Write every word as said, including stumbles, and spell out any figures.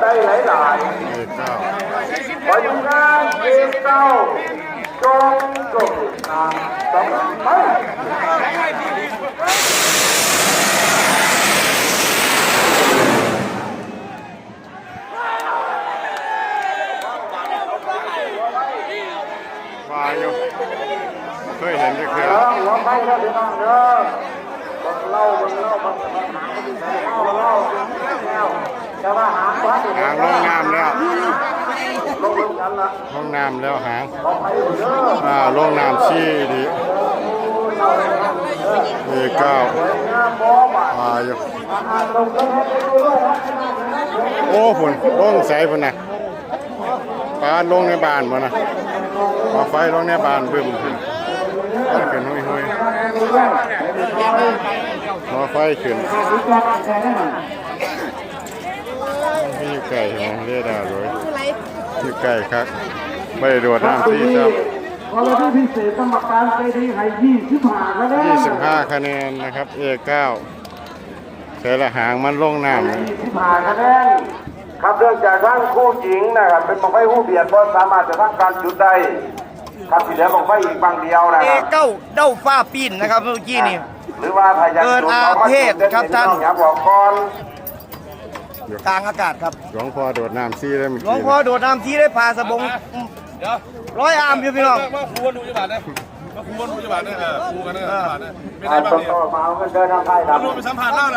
ได้หลายๆ เอเก้า ขออยู่งานเอเก้า จงจบตามสำเร็จไป ว่าอยู่ เคยเห็นจักเทื่อ เออ หัวไฟแล้วพี่น้องเด้อ เบิ่งเล่า เบิ่งเล่า เบิ่งเล่า เบิ่งเล่า แต่ว่าหางวัด หางลงน้ำแล้ว ลงน้ำแล้วหาง อ่า ลงน้ำสี่ดี เอเก้า อ่า อยู่ โอ้ พุ่น ลงใสพุ่นน่ะ ปาดลงในบ้านบ่นะ เอาไฟลงในบ้านบึ้ม มันขึ้นหุยๆ เอาไฟขึ้น มันอยู่ไกลแฮง เรดาร์เลย อยู่ไกลคัก บ่ได้โดดน้ำตีซ้ำ กรณีพิเศษกรรมการใจดีให้ยี่สิบห้าคะแนน ยี่สิบห้าคะแนนนะครับ เอเก้า ใส่ละหางมันลงน้ำ ยี่สิบห้าคะแนน ครับ เนื่องจากทางคู่หญิงนะครับ เป็นบั้งไฟฮูเบียด บ่สามารถจะทำการจุดได้ ครับ ที่เหลือบั้งไฟอีกบั้งเดียวนะ เอ ครับ เก้า เด้าฟ้าปีนนะครับ เมื่อกี้นี่ หรือว่าถ้าอยาก เกิด จุด อาเพศครับท่าน อย่าบอกก่อน กลางอากาศครับ หลวงพ่อโดดน้ำสี่เลยเมื่อ หลวง กี้ พ่อโดดน้ำสี่เลย ผ่าสบง เดี๋ยว ร้อยอามอยู่พี่น้อง มาคูกันดูจังหวัดนะ มาคูกันดูจังหวัดนะ เออ คูกันนะจังหวัดนะ ไม่ได้บ้างเนี่ย มาเอาเงินเดินทางไปครับ รวมไปสัมผัสเล่านะ